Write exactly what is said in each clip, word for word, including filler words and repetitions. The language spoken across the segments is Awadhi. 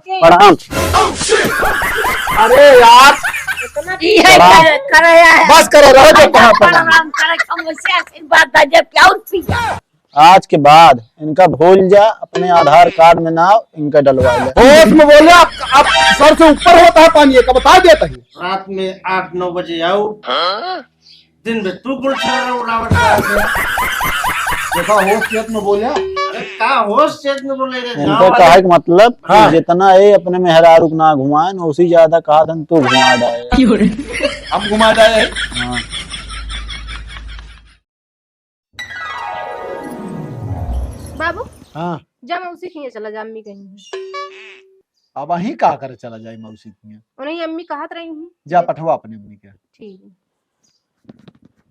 प्रणाम। अरे यार, इतना ई है प्रणाम। करे, करे है। बस करो, रहो, जो कहाँ प्रणाम। प्रणाम करे, कम से आशीर्वाद दे, जब क्या और पिया। आज के बाद इनका भूल जा, अपने आधार कार्ड में नाव इनका डलवा ले। होश में बोलिया, अब सर से ऊपर होता है पानी, एक बता देता है। रात में आठ नौ बजे आओ, दिन में तू कुल छोड़ रहा उड़ावत रहा है। देखा, होश चेत में बोलिया। अरे का होश चेत में बोले रे, इनका गाँव कहे वाले। के मतलब कि हाँ। जितना ये अपने मेहरारू के ना घुमाए ना, उसी ज्यादा कहा था तू घुमा डाए। हम घुमा डाए। हाँ। बाबू, हाँ। जा मौसी किहाँ चला जा, अम्मी कहीं है। अब अहीं का करे चला जाई मौसी किहाँ? उन्हीं अम्मी कहत रही हैं। जा पठवा अपने अम्मी के। ठीक है।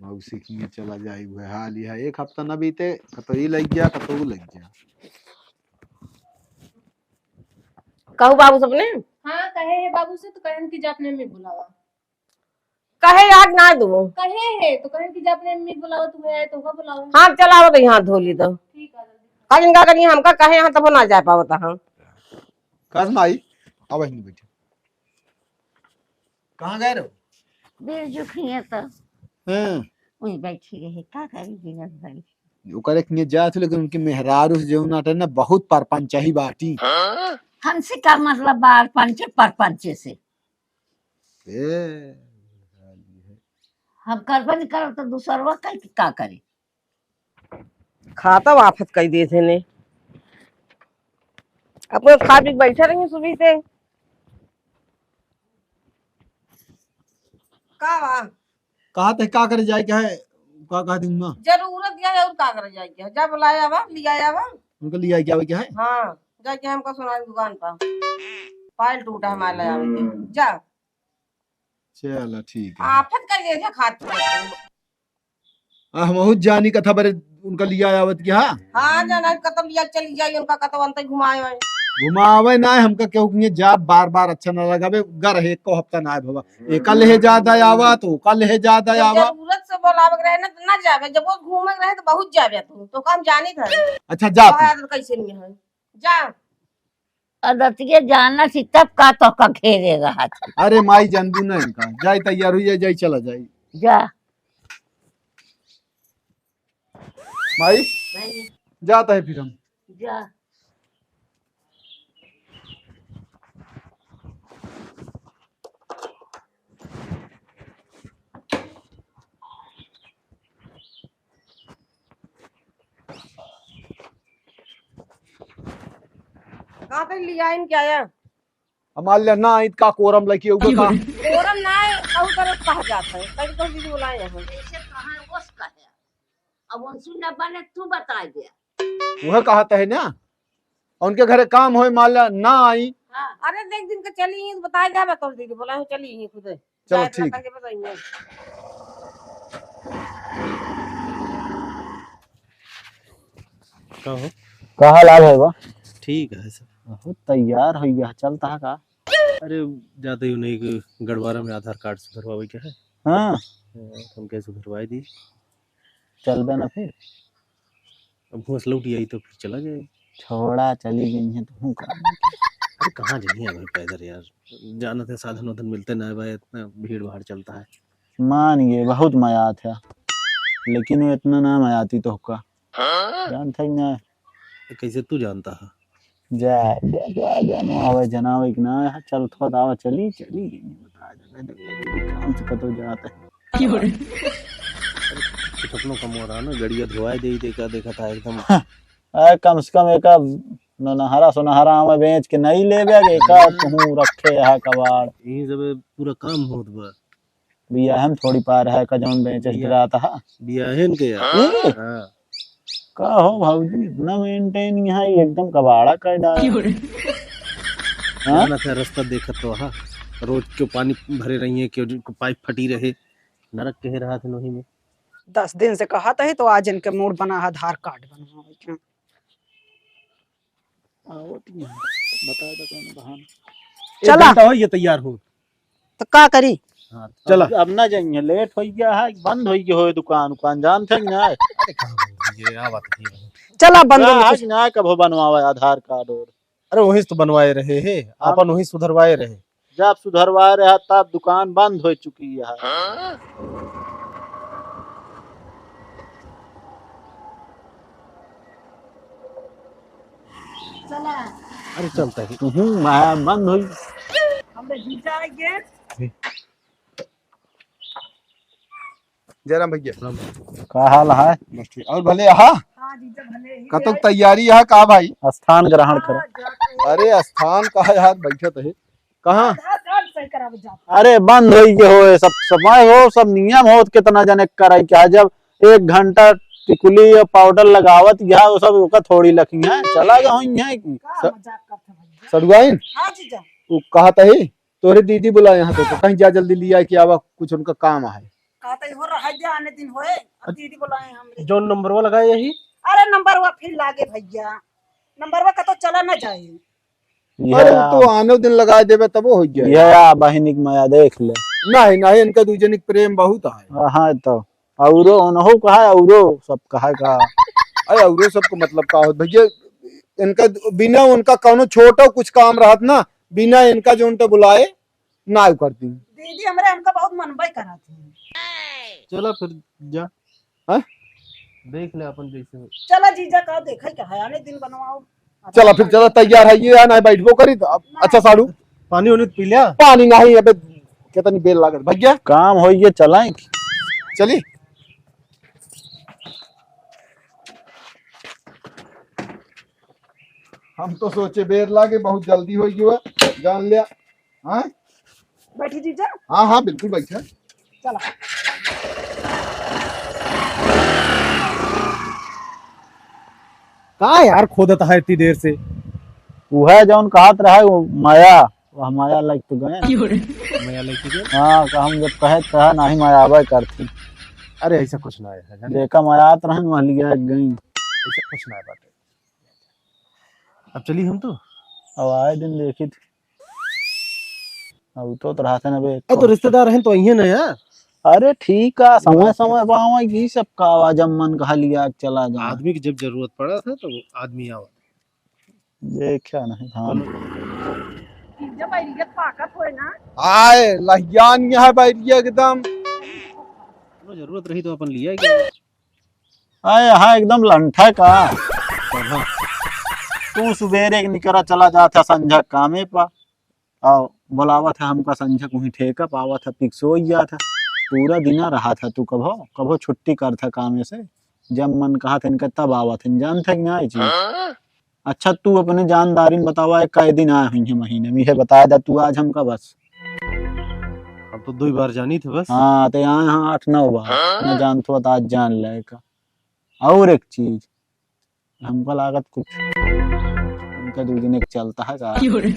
मौसी किहाँ चला जाई, वह हाल ही है। एक हफ्ता न बीते, कतो ई लग गया, कतो ऊ लग गया। कहू बाबू सबने? हाँ, कहे है बाबू से तो कहन कि जा अपने अम्मी बुलावा। कहे याद ना दो। कहे है तो कहे कि जा अपने अम्मी बुलावा, तुम्हें आए तो होगा बुलावा। हाँ, चला आवत ही हाथ धो ली तो। ठीक है, जल्दी। का जिनका करी हमका कहे यहाँ तब ना जा पावत हम। कस माई, अब यहीं बैठे। कहाँ गए रहो? बिरजू खिए तो। हाँ। वहीं बैठी रहे, का करी दिन भर। ओकरे खिए जात हो, लेकिन उनके मेहरारू से जौन आटे ना, बहुत परपंचही बाटी। हमसे का मतलब बा पंचे परपंचे से? ए, हम करबे नहीं करब तो दूसरवा कह के का करे? खाता आफत कई देत है ने। अपने खा पी के बैठे रही सुबह से। का बा? कहा थे का करे जाए क्या है? का कहा दिन में? जरूरत या है और का करे जाए क्या है? जा बुलाया बा, लिया आवा। उनका लिया क्या क्या है? हाँ, जाके हमको सुनाई दुकान पर। पायल टूटा हमारा ले आवे के। जा। चला ठीक है। आफत कर दे जा खात। आ, हम बहुत जानी कथा बरे उनका लिया आवत की, हाँ? हाँ, जाना कतम लिया चली जाई, उनका कतम अंत घुमाए आए। घुमावे ना, हमका क्यों कि ये जा बार-बार अच्छा ना लगावे, गर है, एको हफ्ता ना आए भवा। एका ले ज्यादा आवा, तो ओका ले ज्यादा जब आवा। जरूरत से बोलावे के रहे ना, तो ना जावे, जब वो घूमे के रहे, तो बहुत जावे तू, तो काम जानी था। अच्छा, जा तू। आदत कैसे नहीं है, जा। अदतिये जाना सी तब का तो का घेरे रहा था। अरे माई जानबू ना इनका, जाई तैयार हुई जाई, जाई चला जाई। जा। माई, नहीं। जाता है फिर हम। जा। कहाँ तक लिया इन क्या है? अब मान लिया ना, इत का कोरम लेके उगे का? कोरम ना है, कहू तरह कहा जाता है। कहीं तो दीदी बुलाए हैं। ऐसे कहाँ है, ओस का है? अब उनसे न बने, तू बता दे। वह कहत है ना, उनके घरे काम होए, मान ला ना आई। हाँ। अरे देख, दिन के चली ही, बताए जाबे तोर दीदी, बोला है चली ही खुदे। चलो, जाए ठीक। इतना करके बताइए। का हो? का हाल आल है बा? ठीक है सर। बहुत तैयार हो गया, चलता है का? अरे, जाते ही उन्हीं के गड़वारा में आधार कार्ड सुधरवावे के है। हाँ। हाँ, हम कहे सुधरवाए दी। चलबे ना फिर? अब हुआं से लौट आई तो फिर चला जाए। छोड़ा, चली गई है तो हूँ का? अरे कहाँ जाइए भाई पैदल यार, जानत है साधन वाधन मिलते ना है भाई, इतना भीड़ भाड़ चलता है। मान गए, बहुत मयात है, लेकिन वो इतना ना मयाती तो का। जानत है कि ना? तो कैसे तू जानता है? जा, जा, जा, जनावे, जनावे कि ना, चल थोड़ा आवा, चली, चली, बता दे, काम से कतो जात है। कुछ अपनो कमो रहा ना, गड़िया धोआए दे, देखा, देखा था एकदम। अरे, कम से कम एक ननहरा सोनहरा आवे बेच के नहीं लेबे, एक कहूँ रखे है कबाड़। यही सब पूरा काम होत बा। बियाहे में थोड़ी पार है, का जौन बेचे बिया-, डरात है। बियाहे न के यार। ए? हाँ। का हो भौजी, इतना maintain यहाँ एकदम कबाड़ा कर डाला। हाँ? जाना था रास्ता देखत तो हा, रोज क्यों पानी भरे रही है, क्यों जो पाइप फटी रहे, नरक कहे रहा था नोही में। दस दिन से कहत ही तो आज इनके मूड बना है आधार कार्ड बनवावे के। आवत ही है। बता दे कौन बहाना। चला। एक घंटा हो ये तैयार हो। तो का करी? हाँ, चला। अब, अब ना जाइए, लेट हो गया है, बंद हो गया हो दुकान उकान, जानते हैं ना। अरे कहाँ बंद हो गया, आवत ही है। चला बंद ना, हो आज ना कब बनवावे आधार कार्ड और। अरे वहीं से तो बनवाए रहे है, हाँ। अपन वहीं सुधरवाए रहे। जब सुधरवाए रहा तब दुकान बंद हो चुकी है। चला। अरे चलता है। हम्म, बंद हो। हमरे जीजा आइए। जयराम भैया। का हाल है? बस ठीक। और भले यहाँ? हाँ जीजा, भले ही। कतक तैयारी यहाँ का भाई? स्थान ग्रहण करो। अरे स्थान का है यार, बैठत है। कहाँ? आधार कार्ड सही करावे जात। अरे बंद होई के हो, सब समय हो, सब नियम हो, कितना जने कराई क्या? जब एक घंटा टिकुली या पाउडर लगावत यहाँ, वो सब ओका थोड़ी लखी है, चला गया होई है कि का स-, मजाक करते भैया? सड़ुआइन? हाँ जीजा। वो कहा तही, तोरे दीदी बुलाए यहाँ तो, कहीं जा जल्दी लिया कि आवा, कुछ उनका काम है। कहते हो रह गया, आने दिन होए, अब दीदी बुलाए हमरे। जो नंबरवा लगाए यही? अरे नंबरवा फिर लागे भैया, नंबरवा का तो चला ना जाए। यह अरे वो तो आ- आने दिन लगा देबे तब हो जाए। यह आ बहिनी के माया देख ले। नहीं, नहीं, इनका दू जनी के प्रेम बहुत है। हाँ, तो औरो उनहु का है, औरो सब का है का। अरे औरो सबको मतलब का होत भैया, इनका बिना उनका कौनो छोटो कुछ काम रहत ना, बिना इनका जो उनका बुलाए ना करती। दीदी हमरे हमका बहुत मनबे करत है। चला फिर जा। हैं? देख ले अपन जैसे हो। चला जीजा का देखे के है, आने दिन बनवाओ। चला फिर, चला तैयार है, ये आना है, बैठबो करी तो अब। ना। अच्छा साड़ू। पानी उनी पी लिया? पानी नहीं, अबे कितनी बेर लागत भैया। काम हो ये चलाएं। चली। हम तो सोचे बेर लागे, बहुत जल्दी हो गया, जान लिया। हाँ? बैठी जीजा। हाँ, हाँ, बिल्कुल बैठा। चला। का यार खोदत है इतनी देर से? वह जौन कहत रहा है, वो माया, वह माया लाग तो गए। क्यों रे? माया लाग तो गए? हाँ, का हम जब कहे तो कहा, नहीं माया आवे करती। अरे, ऐसा कुछ ना है, जाने। देखा, माया आत रहन, वह लिया गई। ऐसा कुछ ना है बाटे। अब चली हम तो। अब आए दिन देखी थी। अब तो, तो रहते ना बे। अब तो रिश्तेदार हैं तो यही ना यार। अरे ठीक है, समय समय पर आवे, ये सब का आवा, जब मन कहा लिया चला जा। आदमी की जब जरूरत पड़ा था तो आदमी आवा। देखा नहीं धान। जब आइडिया ताकत होए ना। आए लहियान यहाँ बैठ गया एकदम। जरूरत रही तो अपन लिया गया। अरे हाँ, एकदम लंठा का। तू सुबेरे के निकरा चला जात है संझा कामे पा, और बुलावत है हमका संझा को ही ठेका पावत है, पिक्सो ही जात है। पूरा दिना रहा था तू, कभो कभो छुट्टी कर था कामे से, जब मन कहा था इनका तब आवत है, जानत है कि ना आई चीज? अच्छा, तू अपने जानदारी में बतावा, एक कै दिन आए हुई हैं महीने में, यह बताया था तू आज हमका बस। हम तो दो ही बार जानी थे बस। हाँ, तो यहाँ, यहाँ आठ नौ बार। हाँ? न जानत हो तो आज जान ले का। और एक चीज, हमका लागत कुछ इनका दो दिन एक चलता है का। क्यों रे?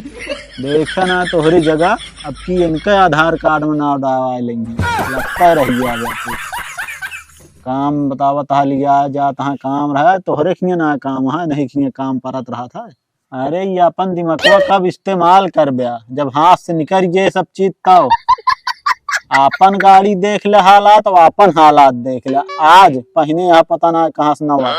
देखा ना तोहरी जगह, अब की इनका आधार कार्ड में नाम डावा लेंगे, लगता रह गया बाटे। काम बतावत हा लिया जात हा, काम रहा तोहरे खिया ना काम है, नहीं खिया काम परत रहा था। अरे, ये अपन दिमागवा कब इस्तेमाल करब्या? जब हाथ से निकल गए सब चीज तब। आपन गाड़ी देख ले हालात, और आपन हालात देख ले। आज पहिने यहाँ पता ना कहाँ से नवा।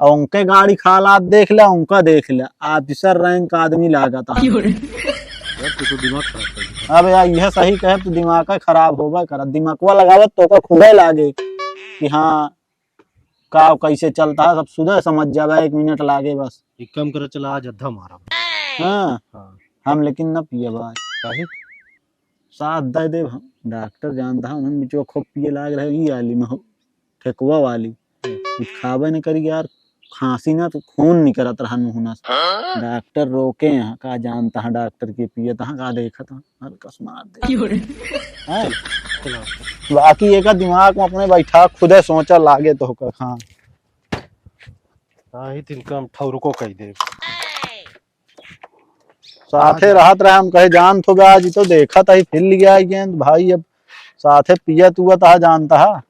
और उनके गाड़ी का हालात देख ले, उनका देख ले। Officer rank आदमी लागत है। यार, तू तो दिमाग खराब कर दिया। अब यार, यह सही कहे तो दिमाग का खराब होबा करत। दिमागवा लगावत तो का खुदे लागे कि हाँ, का कैसे चलता है, सब सुधे समझ जावे, एक मिनट लागे बस। एक काम करा, चला आज अद्धा मारा। हाँ। हाँ। हम लेकिन न पिए भाई। काहे? साथ दे देब हम। डॉक्टर जानता है, उन्हें बिचवा खूब पिए लाग रहे, ई आली में हो, ठेकुआ वाली। हम्म। कुछ खाबे न करी यार, खांसी ना तो खून निकलत रहा मुहना से। हाँ? डॉक्टर रोके हैं, का जानता है डॉक्टर के पिए तहाँ का देखत हैं। हल्का से मार दे। क्यों रे? हैं? चलो। बाकी एका दिमाग में अपने बैठा, खुदे सोचा लागे तो होकर, हाँ। हाँ, ही तिनका हम ठौर को कह दे। साथे रहत रहे, हम कहे, "जान तो बे, आज तो देखा था, ही फिर लिया है गेंद भाई, अब साथे पिया तुआ था, जानता है।"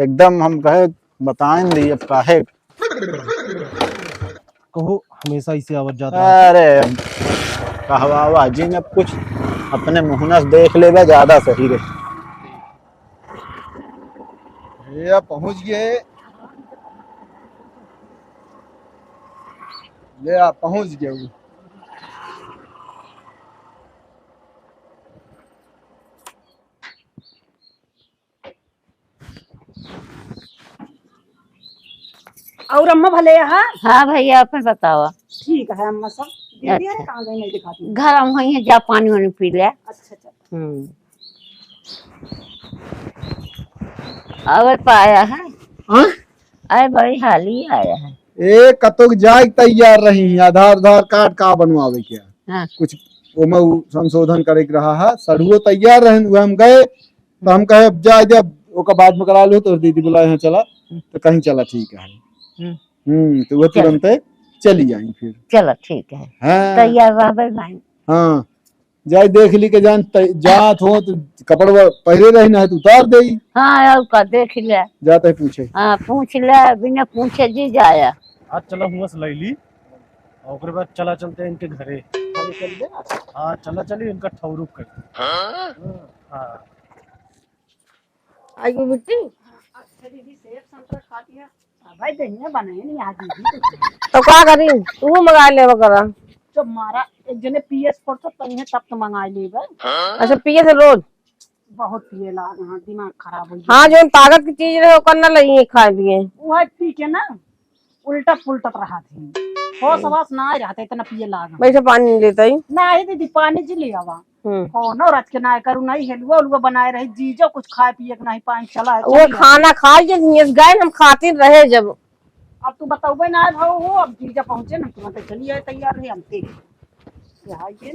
एकदम हम कहे, बताएं दी अब काहे। कहू हमेशा इसे आवत जात रहा। अरे, कहवावा जिन अब कुछ अपने मुहना से देख लेबे, ज्यादा सही रहे। ये पहुंच गए, ये आप पहुंच गए। और अम्मा भले यहाँ? हाँ भैया, अपन बतावा। ठीक है अम्मा सब। दीदी है अच्छा। कहाँ गई, नहीं दिखाती। घर हम वहीं हैं, जा पानी वानी पी ले। अच्छा, अच्छा। हम्म। और पाया है? हाँ? अरे बड़ी हाली आया है। ए, कतोक जाए के तैयार रही, आधार, आधार कार्ड का बनवावे के? हाँ। कुछ ओमे उ संशोधन करे के रहा है, सड़ुओ तैयार रहन, उहे हम गए, तो हम कहे, "अब जाए दे, अब ओका बाद में करा लो," तो दीदी बोला, "यहाँ चला," तो कहीं चला, ठीक है। हम्म। हम्म, तो वो चल। तुरंते चली आई फिर। चला, ठीक है। हाँ। तैयार रहबे भाई। हाँ, जाए देख ली के जान, तै-, जात हो तो कपड़वा पहले रही ना है तो उतार देई। हाँ, और का देख ले। जाते हैं पूछे। हाँ, पूछ ले, बिना पूछे जी जाया। आज चला हुआ से लैली, और ओकरे बाद चला चलते हैं इनके घरे। हाँ, चला चली इनका ठौरुक कर। हाँ। हाँ। आई गो बिट्टी। अच्छा दीदी, सेब संतरा खा लिया। अब भाई दहिया बनाए नहीं आज दीदी तो। तो का करी? तू मंगा लेवा करा। जब मारा एक जने पिए से पड़तो, तनिए तब तो मंगा लेबे। अच्छा, पिए से रोज? बहुत पिए लाग, हाँ, दिमाग खराब हो गया। हाँ, जो ताकत की चीज रहे, ओकर ना लइए खाए पिए। वो है पी के ना, उल्टा पुल्टत रहा थे। होश हवास ना आए रहते, इतना पिए लाग। बैठे पानी लेता ही। नहीं दीदी, पानी जी ले आवा। हम्म। कौनो रच के ना करू, नहीं हेलुआ उलुआ बनाए रही, जीजो कुछ खाए पिए के नहीं पाए, चला है, वो चली खाना खा के नियस गए, हम खातिर रहे जब। अब तू बतौबे ना है भाऊ हो, अब जीजा पहुँचे ना, तुरंत चली आए, तैयार है, हम देख। यहाँ ये।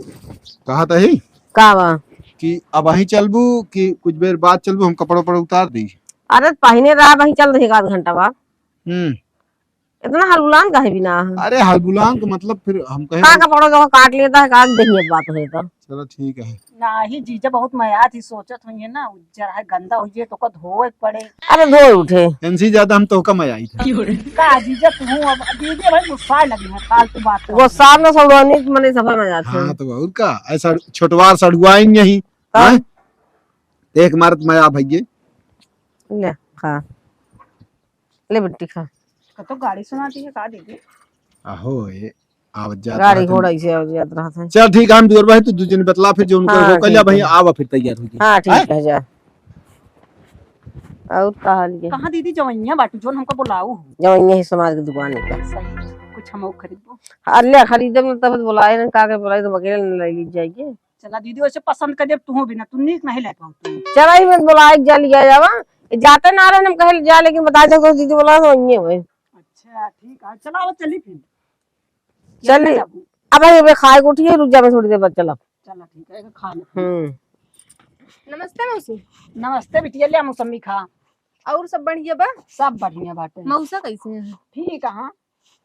कहा तही? का बा? कि अब वहीं चलबू कि कुछ देर बाद चलबू, हम कपड़ा उपड़ा उतार दी। अरे पहिने रहा, वहीं चल रही एक आध घंटा बाद। हम्म। इतना हलबुलान काहे बिना है? अरे हलबुलान का मतलब फिर हम कहे का कपड़ा जो काट लेता है, का देहिए बात होए तो। चलो ठीक है। नाही जीजा बहुत मया थी, सोचत हुई है ना, उज्जर है, गंदा हुई है, तो का धोए के पड़े। अरे धोए उठे। इनसे ज्यादा हम तो का मया आई था। का जीजा तू अब दीदी भाई गुस्सा लगी है, फालतू बात कर। गुस्सा में सड़ुआनी मने सफा मया थे। हाँ तो और का, ऐसा छोटवार सड़ुआइन यही। हाँ। हाँ? देख मारत मया भैये। ले खा। ले बिट्टी खा। कतो गाड़ी सुनाती है का दीदी? आहो, ए, आवत जात गाड़ी रहत घोड़ा हैं। ऐसे आवत जात रहत है। चल ठीक है, हम दुअर बा है, तू दू जने बतला फिर जो उनको हाँ, हो कल्या ठीक भाई है। आवा फिर तैयार हो गई। हाँ, ठीक हैं? है, जा। और का हाल ये? कहाँ दीदी जवैया बाटू जोन हमको बुलाऊ हो? जवैया ही समाज की दुकान है। सही, कुछ हम और खरीदबो। अरे ले खरीदे में तब बुलाए ना, का के बुलाए तो अकेले न ले ली जाएगी। चला दीदी, वैसे पसंद कर देब, तू भी ना, तू नीक नहीं ले पाऊ तू। चला ही मत बोला, एक जा लिया जावा। जाते ना रहे, हम कहे जा, लेकिन बता दे तो दीदी बोला तो वही है। अच्छा, ठीक है, चला, अब चली फिर। चली। क्या करबू? अब भाई, अबे खाए को उठी है, रुक जा, मैं थोड़ी देर बाद चला। चला, ठीक है, खा ले। हम्म। नमस्ते मौसी। नमस्ते बिटिया, ले मौसमी खा। और सब बढ़िया बा? सब बढ़िया बाटे। मौसा कैसे हैं? ठीक है, हाँ।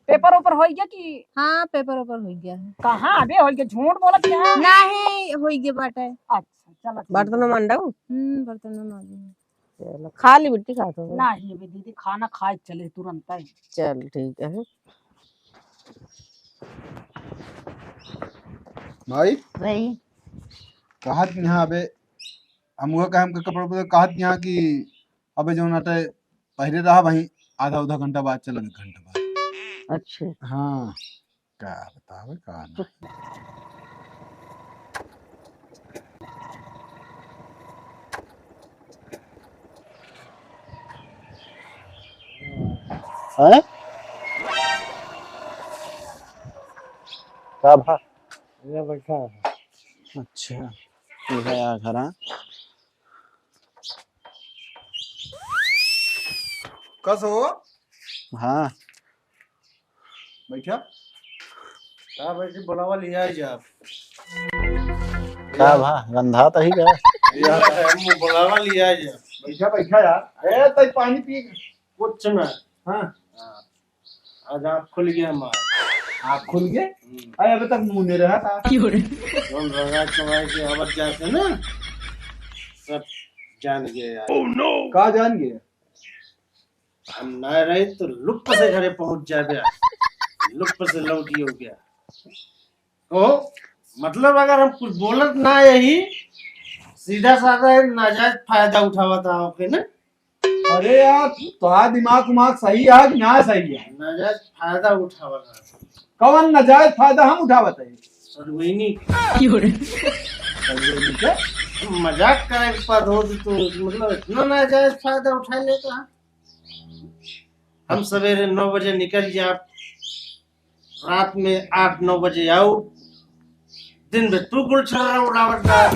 पेपर ओपर होइ गया कि? हाँ, पेपर ओपर होइ गया है। कहाँ अबे होइ गया? झूठ बोलत है। नहीं, होइ गया बाटे। अच्छा, चलो ठीक बर्तन है। मांडा हूँ? हम्म, बर्तन मांडा। चलो, खा ली बिट्टी, खा तो। नहीं, अबे दीदी खाना खाए चले तुरंत ही। चल, ठीक है। भाई। भाई। कहत यहाँ अबे, हम वो काम के कपड़ा उपड़ा कहत यहाँ कि अबे जौन अटे पहिरे रहा वहीं आधा, आधा घंटा बाद चला, एक घंटा बाद। अच्छा। हाँ, का बतावे, का ना। हैं? का भा? ये बैठा है। अच्छा, ये है आ घर, हाँ। कस हो? हाँ। बैठा। का भाई जी, बुलावा लिया जा। का भा, गंधा तो ही गया। या, हम बुलावा लिया जा। बैठा, बैठा यार। ए, तई पानी पी। कुछ ना। हाँ। हाँ। आज आँख खुल गया हमारा। आँख खुल गया? हम्म। अरे, अबे तक मुँह नहीं रहा था। क्यों रे? कौन रंगा चुराए के आवत जाते ना, सब जान गए यार। Oh no! का जान गए? हम ना रहे तो लुप्प से घरे पहुंच जाबे यार। लुप्प से लौटी हो गया। तो मतलब अगर हम कुछ बोलत ना यही, सीधा साधा नाजायज फायदा उठावत आओ के ना। अरे यार, तोहार दिमाग उमाग सही है कि ना सही है? नाजायज फायदा उठावत है। कौन नाजायज फायदा हम उठावत है? सड़ुआइनी। क्यों रे? सड़ुआइनी के? मजाक करे के बात हो तो, मतलब इतना नाजायज फायदा उठा लेता है। हम सवेरे नौ बजे निकल जाब, रात में आठ नौ बजे आउब, दिन में तू गुलछर्रा उड़ावत रहा।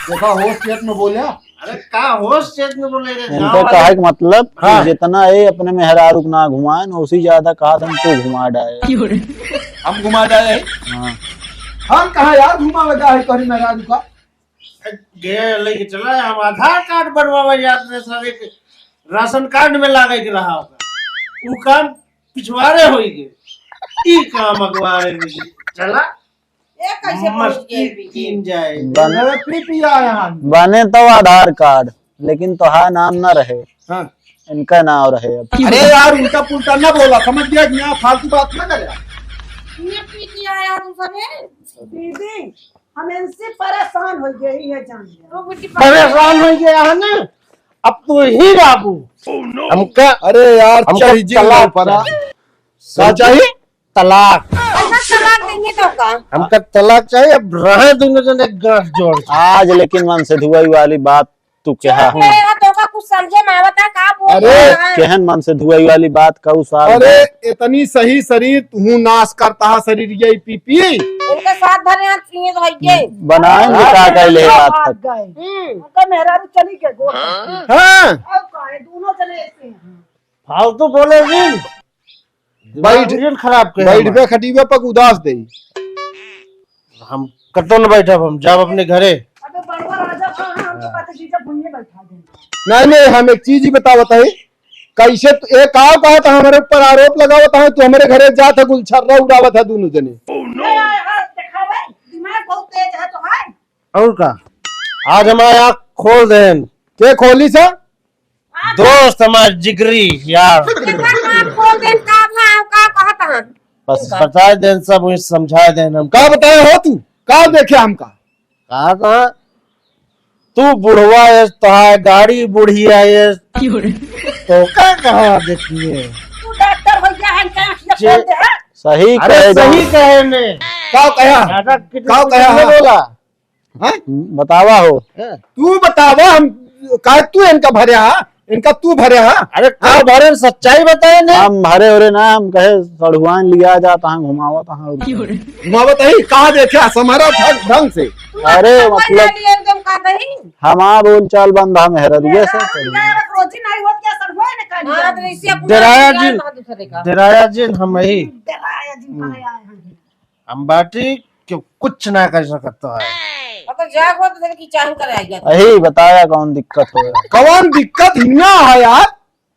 देखा, होश चेत में बोला। अरे, का होश चेत में बोले रे, इनका गाँव वाले। कहे के मतलब कि हाँ। जितना ये अपने मेहरारू के ना घुमाएन, उसी ज्यादा कहा हम तो घुमा डाए। हम घुमा डाए? हाँ। हम कहाँ यार घुमावे जाए तोहरी मेहरारू का? गए लेके चला, हम आधार कार्ड बनवावे जात रहे सारे के, राशन कार्ड में लागे के रहा होगा, उ काम पिछवारे होई गए, ई काम अगवारे में चला, ये कैसे पहुंच मस्ती गए बीच में? कीन जाए। बन-, अरे पी पी आया हम। बने तो आधार कार्ड, लेकिन तोहार नाम ना रहे, हाँ। इनका नाम रहे अब। अरे यार, उल्टा पुल्टा ना बोला, समझ गया कि यहाँ फालतू बात ना करे। ये पी पी आया हम सभी। दीदी, हम इनसे परेशान हो गए, ये जान लिया। परेशान हो गया है ना, अब तू ही बाबू। हमका, अरे यार, हमका चढ़ जी तलाक ऊपर। चा-, का चाहिए? तलाक। ऐसा तलाक देंगे तो का? हमका तलाक चाहिए, अब रहे दोनों जने गांठ जोड़ के। आज लेकिन मन से धुआई वाली बात तू कहा चुप हूँ। रहे हो, तो का कुछ समझे में आवता का बोल अरे, रहा है? केहन मन से धुआई वाली बात कहू साहब। अरे, इतनी सही शरीर तू नाश करता है, शरीर यही पी पी। इनके साथ भरे हाथ पिए तो है ये। बनाए में का कहले है आज तक। हम्म। उनका मेहरारू चली गए गोर करके। हाँ। अब का है, दोनों जने ऐसे हैं। फालतू बोले नहीं। दिमाग बैठ, नहीं खराब करे बैठ हमारा। बे खटिया पर उदास दे। हम कतो न बैठब, हम जाब अपने घरे। अबे बड़वा राजा, हाँ, हाँ, हम तो कहते जीजा भुइये बैठा दे। नहीं, नहीं, हम एक चीज ही बतावत है, कैसे तू एक आओ कहा था हमारे ऊपर आरोप लगावत है, तू हमारे घरे जात है, गुलछर्रा उड़ावत है दोनों जने। ए, ए, ए, देखावे, दिमाग बहुत तेज है तो है। और का? आज हमारे आँख खोल देन। के खोली सा? दोस्त हमार जिगरी यार। केकर बात खोल देन, का भा, का कहत हन? बस बता देन सब, वही समझा देन हम। का बताए हो तू? का देखे हमका? का कहा? तू बुढ़वा है, तोहार गाड़ी बुढ़िया है। तो का कहा देखिए? तू डॉक्टर हो गया है, क्या आँख जे खोल दे, हाँ? सही अरे कहे सही जान। कहे ने। का कहा? दादा कितने का कुछ कहा? नहीं बोला। हाँ? बतावा हो। तू बतावा, हम का तू इनका भरे हा? इनका तू भरे हा? अरे का हाँ? भरे, सच्चाई बताए ने। हम भरे हो रे ना, हम कहे सड़ुआन लिया जा, तहाँ घुमावा, तहाँ और घुमावा तही, कहाँ देखे हा? समारा ढंग, ढंग से। अरे मतलब हमार बोल चाल बंद हम है ररुए से। रोजी नहीं होत क्या सड़ुआ ने काट दिया? हाँ, तो इसी अपना डराया जिन, डराया जिन हम ही। डराया जिन, हम्म। हम बाटी क्यों कुछ ना कर सकत तो है। अब तो जाग हो तो फिर की चाहन करे आ गया। यही बताया कौन दिक्कत हो। कौन दिक्कत हियाँ है यार?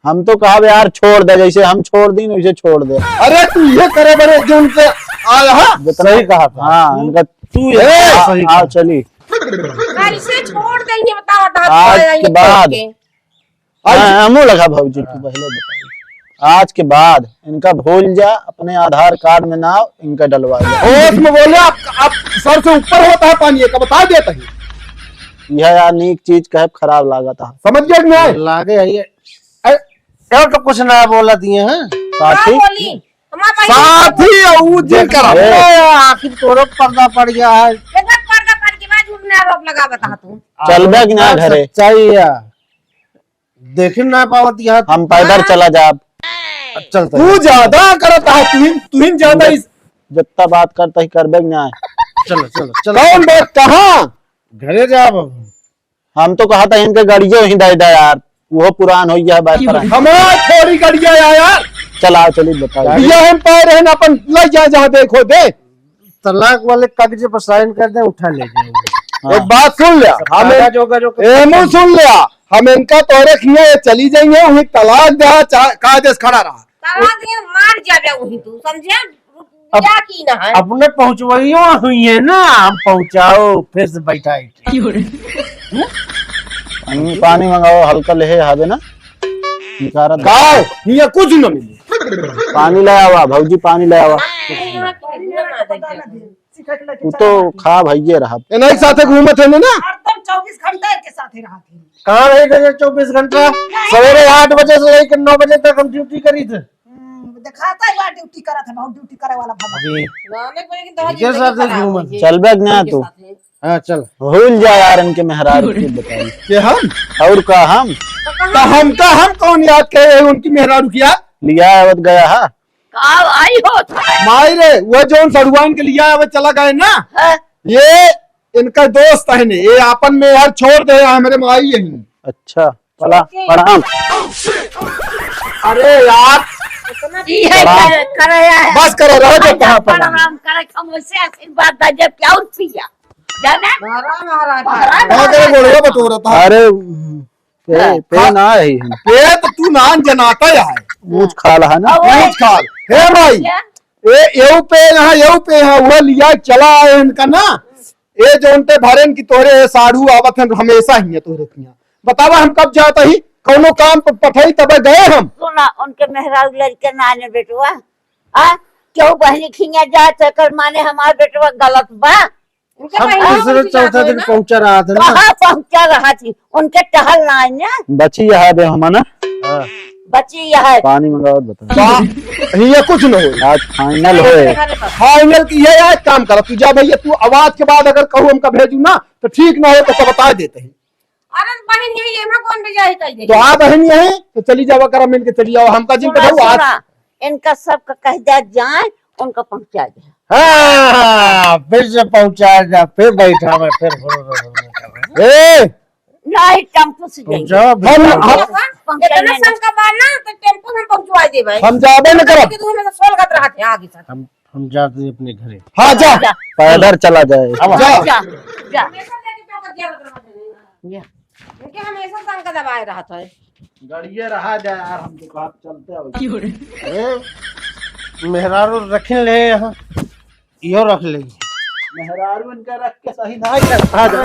हम तो कहा यार छोड़ दे, जैसे हम छोड़ दी वैसे छोड़ दे। अरे तू ये करे बरे जो उनसे आया है? जितना सही कहा था। हाँ, उनका तू ये ए! सही आओ कहा। चली। कैसे छोड़ देंगे बताओ, आज के बाद। हाँ, हमू लगा भौजी, तू पहले बताई। आज के बाद इनका भूल जा, अपने आधार कार्ड में नाव इनका डलवा ले। होश में बोले, आप, आप सर से ऊपर होता है पानी, एक बता देता है। यह यार नीक चीज कहे खराब लागत है। समझ गया कि नहीं? लागे है ये। अरे, ये तो कुछ ना बोला दिए हैं। साथी? का बोली? हमार बहिन साथी, ऊ जिन करा। ए। आखिर तोरो पर्दा पड़ गया है। एक बार पर्दा पड़ के बाद झूठ ना आरोप लगा बता तू। चलबे कि ना घरे? सच्चाई है। देख ना पावत यहाँ। हम पैदल चला जाब। चलता तू है। ज्यादा करत है, तुहिन, तुहिन ज्यादा इस जितना बात करता ही करबे कि ना। चलो, चलो, चलो। कौन बात, कहाँ? घरे जाब अब। हम तो कहा था इनके गाड़ियों ही दे दे यार, वो पुरान हो गया है बात पर। हमार थोड़ी गाड़िया है यार। चलाओ, चलिए बताओ। ये हम पाए रहे ना, अपन ले जाए जहाँ देखो दे। तलाक वाले कागजे पर साइन कर दे, उठा ले जाए। हाँ। एक बात सुन ले, हम कागज होगा जो एमू सुन ले, हम इनका तोरे खिए चली जाएंगे, वहीं तलाक दे, चा-, कायदे से खड़ा रहा। तलाक दे, मार जाबे वहीं तू, समझे? अब क्या की ना है? अपने पहुंचवाइयो हुई है ना, हम पहुंचाओ, फिर से बैठाए। हम पानी मंगाओ, हल्का ले हवे ना, निकारत गाओ, ये कुछ न मिले। पानी ले आवा भौजी, पानी ले आवा। तू तो खा भैये रहा। ए, नहीं साथे घूमत है ना? हरदम चौबीस घंटा के साथे रहत है। कहाँ रही थे चौबीस घंटा? सवेरे आठ बजे से लेकर नौ बजे तक हम ड्यूटी करी थे। हम्म, दिखाता है यार, ड्यूटी करत है, बहुत ड्यूटी करे वाला बाबा। जी। नाने को लेकिन तो इनके साथ ही घूमत। चलबे कि ना तू? हाँ, चल। भूल जा यार इनके मेहरारू के बताई। के हम? और का हम? तो का तो हमका, हम कौन याद करे उनकी मेहरारू किया? लिया आवत गया है। का आई हो? माई रे, वो जौन सड़ुआन के लिया आवत चला गए ना, हाँ। ये इनका दोस्त है ने, ये आपन में यार छोड़ दे, हमरे माई यही। अच्छा, चला, छोड़ के। प्रणाम। अरे यार, इतना ई है प्रणाम। करे, करे है। बस करो, रहो, जब कहाँ प्रणाम। प्रणाम करे, हम उसे आशीर्वाद दे, जब क्या और पिया। जाने? महाराज, महाराज। महाराज, का करे, महाराज। गोड़वा बटोरत है। अरे, पे, पे ना है। पे तो तू नान जनाता है। ऊंच खाल है ना? अब ऊंच खाल। हे भाई, क्या? ए, एहू पे यहाँ, एहू पे यहाँ, वो लिया चला आए इनका ना। ए, जौन ते भरेन की तोहरे ए साढ़ू आवत हैं हमेशा ही है तोहरे किया। बतावा हम कब जाता ही, कौनो काम पर पठाई तबे गए हम। सुना, उनके मेहरारू लड़के ना आने बेटवा। आ, क्यों बहनी खिया जाए, तेकर माने हमार बेटवा गलत बा? उनके हम बहिनी तीसरे के चौथा बियाह दिन होई ना। पहुंचा रहा था ना। कहाँ पहुंचा रहा थी? उनके टहल ना आए ना। बची यह है बे हम ना। हाँ। बची यह है। पानी मंगावत बता। वाह, ये कुछ न हो। आज final होए। Final की ये आज काम करा। तू जा भैया, तू आवाज के बाद अगर कहूँ हमका भेजू ना, तो ठीक ना हो तो सब बता देते हैं। अरे बहन यही है, मैं कौन भेजा है कह दे। तो हाँ बहन यही, तो चली जावा करा, मिल के चली जाओ। हमका जिन सुना, बताओ आज। सुना, इनका सबका कह दिया जाए, उनका पहुंचा दे। हाँ, फिर से पहुंचा जा, फिर बैठा मैं, फिर ए! नहीं, टेम्पो से जाएंगे। पहुंचा, हम, बिल्कुल। हम, पहुंचा इतना नहीं। शंका बा ना, तो टेम्पो में पहुंचवा दे भाई। हम जाबे न करब। कि तू हमेशा सोलगत रहत है आगे साथ। हम, हम जाते हैं अपने घरे। हाँ, जा। जा। पैदल चला जाए। अब जा। जा। जा। हमेशा लेके टोकर दिया रहत है। जा। लेकिन हमेशा शंका दबाए रहत है। गड़िए रहा जाए यार, हम तो बात चलते हैं। क्यों रे? ए, मेहरारू रखिन ले यहाँ, इहो रख ले। मेहरारू इनका रख के सही ना है, आ जा।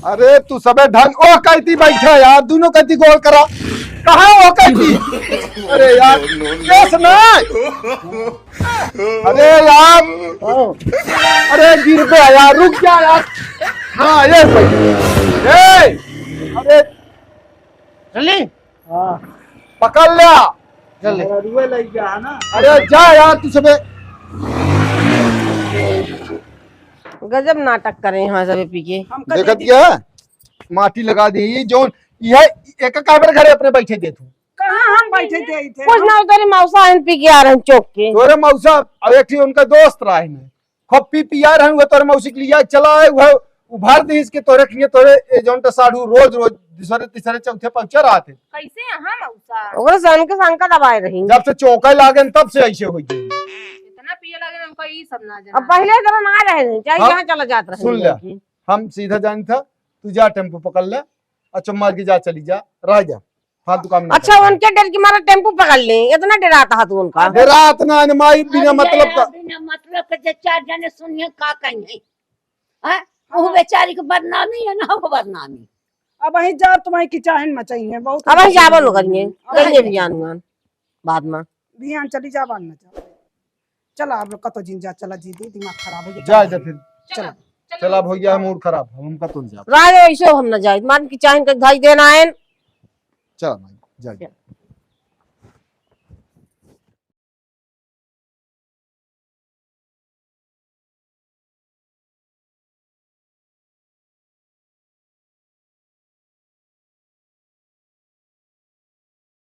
अरे तू सबे ढंग, ओ कहती बैठा यार, दोनों कहती गोल करा। कहाँ ओ कहती? अरे यार, केस ना। अरे यार, अरे गिर पे यार, रुक जा यार। हाँ, ये सही। ए, अरे चली। हाँ। पकड़ लिया। चल ले। मेहरारुए लग गया है ना। अरे जा यार तू सबे। गजब नाटक करे यहाँ सबे पी के। हमका देखत दे दी। क्या? माटी लगा दी ये जौन, ये एक का मेरे घरे अपने बैठे दे तू। कहाँ हम बैठे थे इथे? कुछ ना, तोरे मौसा हन पी के आ रहन चौक के। तोरे मौसा, अब एक ठे उनका दोस्त रहा है। खूब पी पी आ रहन, वह तोरे मौसी के लिया चला आए, वह उभार दे इसके तोरे के लिए, तोरे ए जौन ता साढ़ू रोज रोज दूसरे तीसरे चौथे पहुंचा रहत है। कैसे यहाँ मौसा? ओकरे से उनके शंका दबाए रही। जब से चौका लागन तब से ऐसे हो गई। इतना पिए लगे हमको ई सब ना जाना। अब पहले इतना ना रहे, चाहे हाँ, जहाँ चला जात रहे। सुन ले, हम सीधा जान था, तू जा टेम्पो पकड़ ले, अच्छा मार के जा, चली जा, रह जा। फालतू काम ना अच्छा, करे। उनके डर के मारे टेम्पो पकड़ ले, इतना डरात हा तू उनका? डरात ना, अरे माई, बिना अरे मतलब यार, का। बिना मतलब के जे चार जने सुनिए का कहिए, हैं? वो बेचारी के बदनामी है ना, वो बदनामी। अब वहीं जा, तुम्हारी की चाहन मचाई है, बहुत अब वहीं जाबो लोग करिए, अब करिए वहीं बियान उयान बाद में। बिहान चली जा, बाद में जा। चला, अब कतो जिन जा, चला जी, दे दिमाग खराब हो गया। जा, जा फिर। चला। चला भैया, हम मूड खराब, हम कतो न जाब। राय ऐसे हम न जाए, मान की चाहन के धाई देना है। चला भाई, जा।